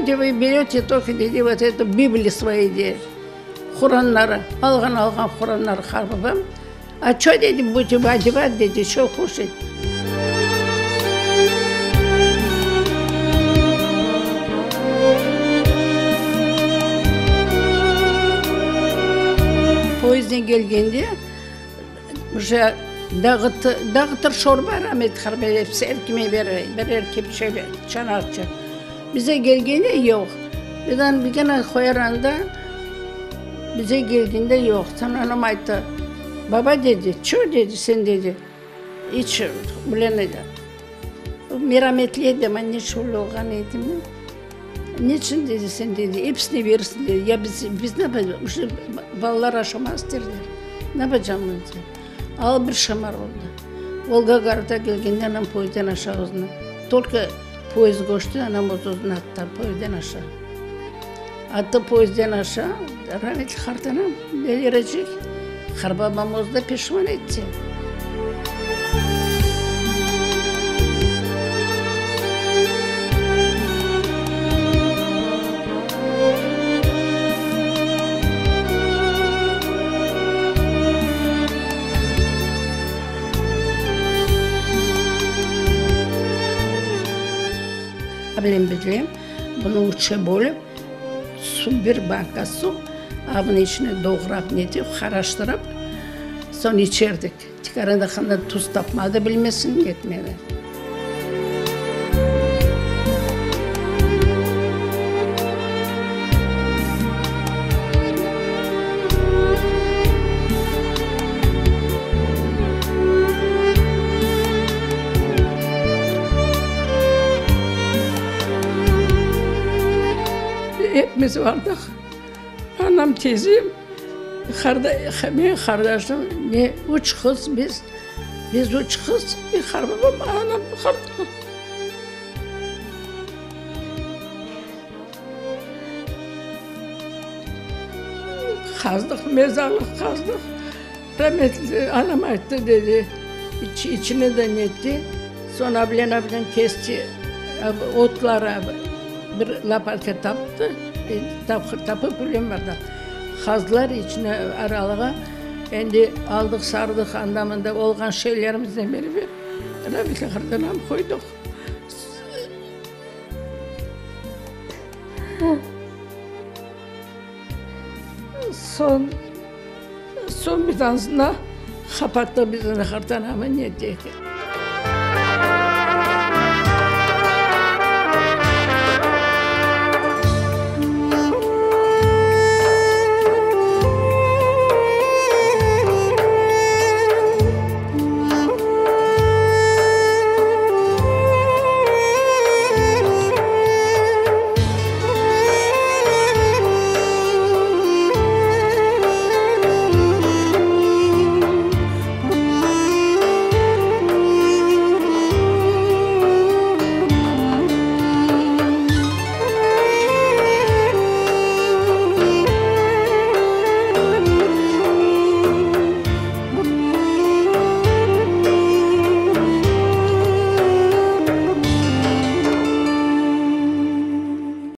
dedi, vı berete tolko, dedi, vot eto Bibli svoi, dedi, Quranları, alğan alğan Quranları qarbabam, a ço, dedi, budete odevat, dedi, ço kuşat. Poyezdnen kelgende, uje dağıtı, dağıtır şorba ramet qarbaba episi er kime bere, birer kepçe, çanaqça. Bize kelgende yoq. Biz anı bir kene qoyar anda, bize kelgende yoq. Soñ anam ayttı, Baba, dedi, ço, dedi, sen, dedi, iç bilen merametli edi, men ne şöyle olğan edim. Neçün, dedi, sen, dedi, episine verirsiñ, dedi, ya biz, biz ne yapacaq, balalar aşamaz derler, ne yapacaqmız, dedi. Al bir şamar oldı. Volgogradğa kelgende anam poyezdden aşağı özüni, tolko poyezd köçti, anam öz-özüni attı poyezdden aşağı. Attı poyezdden aşağı, rametli qartanam delirecek, qarbabam özü de peşman etti. Abilem bilem, bunı üçe bölip, suv, bir banka suv, a bunı içine doğrap, netip, qaraştırıp, soñ içerdik. Tikaranı tuz tapmadı bilmesin, netmedi. Epimiz bardıq, anam, tezem, men, qardaşım, ne üç qız biz. Biz üç qız, bir qarbabam, anam, qartanam. Qazdıq, mezarlıq qazdıq. Rametli anam ayttı, dedi, içine de netti, soñ abilen abilen kesti, otları bir lopatka taptı, tapıp bilem bardı. Qazdılar içine aralığa. Endi aldıq, sardıq, anda-mında olğan şeylerimiznen beraber rametli qartanamı qoydıq. Soñ, soñ bir dansına qapattıq biz onı, qartanamı ne ettik.